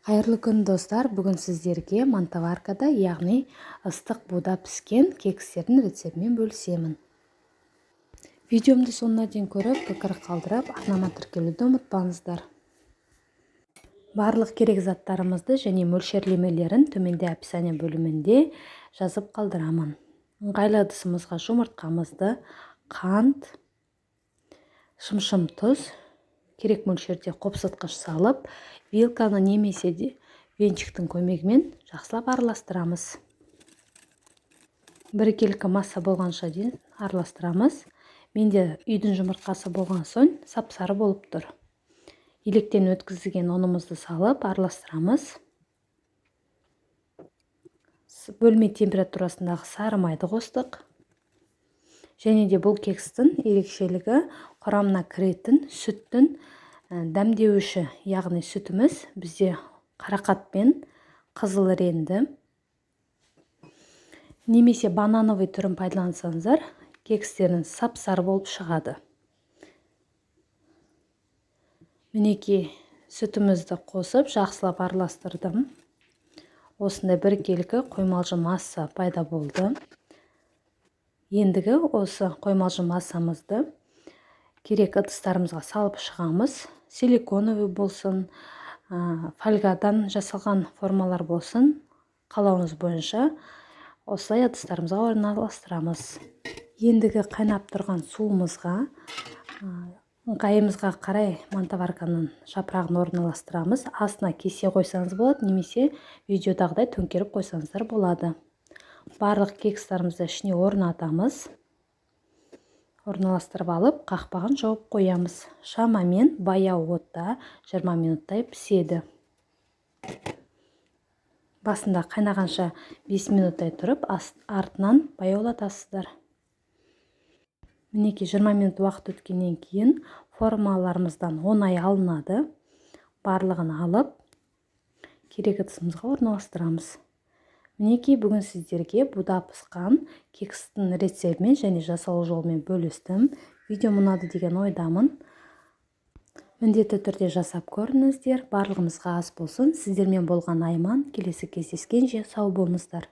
Қайырлы күн, достар! Бүгін сіздерге мантоваркада, яғни ыстық буда піскен кекстердің рецептімен бөлісемін. Видеомды соңына дейін көріп, пікір қалдырып, арнама тіркелуді ұмытпаңыздар. Барлық керек заттарымызды және мөлшерлемелерін төменде описание бөлімінде жазып қалдырамын. Ыңғайлы ыдысымызға жұмыртқамызды, қант, шымшым тұз, керек мөлшерде қопсытқыш салып, вилканы немесе де венчиктің көмегімен жақсылап араластырамыз. Біркелкі масса болғанша дейін араластырамыз. Менде үйдің жұмыртқасы болған соң, сап-сары болып тұр. Електен өткізілген ұнымызды салып араластырамыз. Бөлме температурасындағы сары майды қостық. Және де бұл кекстің ерекшелігі құрамына кіретін сүттің дәмдеуіші, яғни сүтіміз бізде қарақат пен қызыл ренді немесе банановый түрін пайдалансаңыздар, кекстеріңіз сап-сары болып шығады. Мінекей, сүтімізді қосып, жақсылап араластырдым. Осындай біркелкі қоймалжы масса пайда болды. Ендігі осы қоймалжы массамызды керек ыдыстарымызға салып шығамыз. Силиконовый болсын, фольгадан жасалған формалар болсын, қалауыңыз бойынша осылай ыдыстарымызға орналастырамыз. Ендігі қайнап тұрған суымызға ыңғайымызға қарай мантоварканың жапырағын орналастырамыз. Астына кесе қойсаңыз болады немесе видеодағыдай төңкеріп қойсаңыздар болады. Барлық кекстарымызды ішіне орнатамыз. Орналастырып алып, қақпағын жауып қоямыз. Шамамен баяу отта 20 минуттай піседі. Басында қайнағанша 5 минуттай тұрып, артынан баяулатасыздар. Мінекей, 20 минут уақыт өткеннен кейін формаларымыздан оңай алынады. Барлығын алып, керек ыдысымызға орналастырамыз. Мінекей, бүгін сіздерге буда пысқан кекстің рецептімен және жасалу жолымен бөлістім. Видеом ұнады деген ойдамын. Міндетті түрде жасап көріңіздер. Барлығымызға ас болсын! Сіздермен болған Айман. Келесі кездескенше сау болыңыздар!